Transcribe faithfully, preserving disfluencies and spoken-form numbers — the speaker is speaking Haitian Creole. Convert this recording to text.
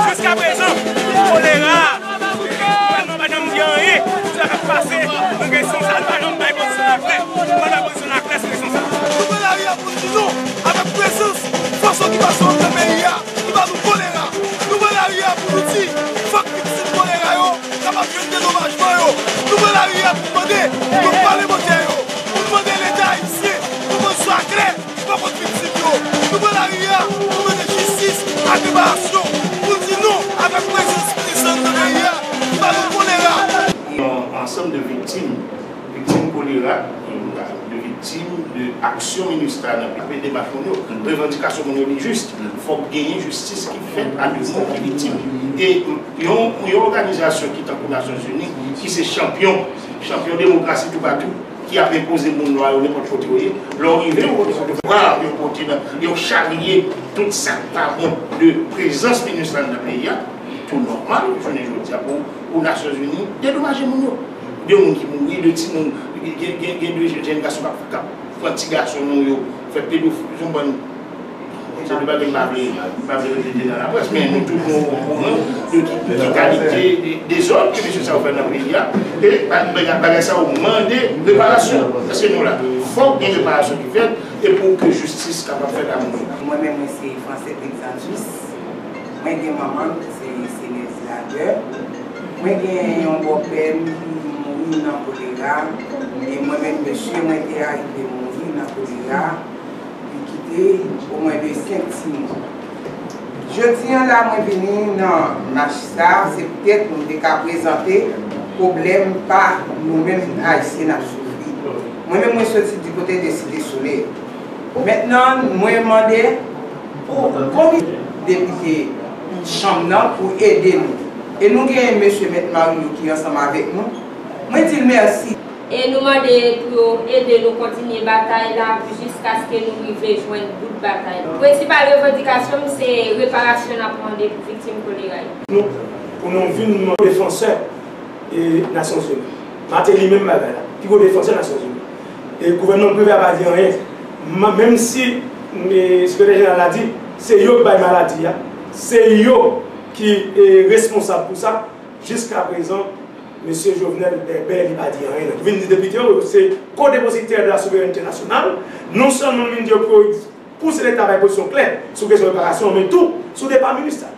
Jiskaprezan, kolera, gouvènman pa janm di anyen sou sa k ap pase nan rejyon sa a. Nou pa janm bay pozisyon nou klè. Nou pa bay pozisyon nou klè sou rejyon sa a. Nou pran lari a pou nou di non avèk prezans fòs okipasyon an nan peyi a ki ba nou kolera. Nou pran lari a pou nou di fòk viktim kolera yo kapab jwenn dedomajman yo. Nou pran lari a pou n mande yo palmantè yo, pou n mande Leta ayisyen pou pozisyon a klè. Fò kont viktim yo. Nou pran lari a pou mande jistis ak reparasyon. Pou n di non avèk prezans minis nan peyi a ki ba nou kolera. Yon ansanm de viktim, viktim kolera, de viktim de aksyon minista nan peyi. Demach moun yo, revandikasyon moun yo li jis. Fòk genyen jistis ki fèt a de moun ki viktim. E yon, yon òganizasyon ki tankou Nasyonzini, ki se chanpyon, chanpyon demokrasi toupatou, ki ap enpoze moun nwa yo nenpòt kote yo ye. Lè w rive yon kote kote vwa yo pote nan, yo charye tout sa k pa bon de prezans minis la nan peyi a, tou nòmal jounen jodi a pou, pou Nasyonzini dedomaje moun yo. De moun ki mouri, de timoun, gen, gen, gen, gen de jèn gason k ap, k ap pran ti gason nou yo, fè pedofili, yon bann Se de bagay m pa vle, m pa vle repete nan laprès, men nou tout nou okouran de ki, ki kalite de dezòd ke mesye sa yo fè nan peyi a. E ba-, bagay, bagay sa yo mande reparasyon. Èske nou la? Fòk gen reparasyon ki fèt e pou ke jistis kapab fèt a moun yo. Mwen menm, mwen se Francette Exantus. Mwen gen manman m ki se Senèz Ladè. Mwen gen yon bòpè m ki mouri nan kolera. E mwen menm, mesye mwen te arive mouri nan kolera. Li kite omwen de senk timoun. Jodi a la, mwen vini nan mach sa, se poutèt nou te ka prezante pwoblèm pa nou menm Ayisyen n ap soufri. Mwen menm, mwen soti di kote de Site Solèy. Mentnan, mwen mande pou konbyen depite chanm nan pou ede nou. E nou gen mesye Mèt Mario ki ansanm avèk nou. Mwen di l mèsi. E nou mande pou yo ede nou kontinye batay la pou jiskaske nou rive jwenn bout batay la. Prensipal revandikasyon m se reparasyon n ap mande pou viktim kolera yo. Nou, pou nou vin defansè e Nasyonzini. Martelly menm bagay la. Pi gwo defansè Nasyonzini. E gouvènman Préval pa di anyen. Ma-, menm si, e, sekretè jeneral la di, se yo k bay maladi a, se yo ki, e, responsab pou sa, jiskaprezan, Mesye Jovenel Bèbè, li pa di anyen. Li vin di depite yo, se co-dépositaire de la souveraineté nationale. Non sèlman li vin di yo pou yo pouse Leta bay pozisyon klè sou kesyon reparasyon, men tou sou depa minis la.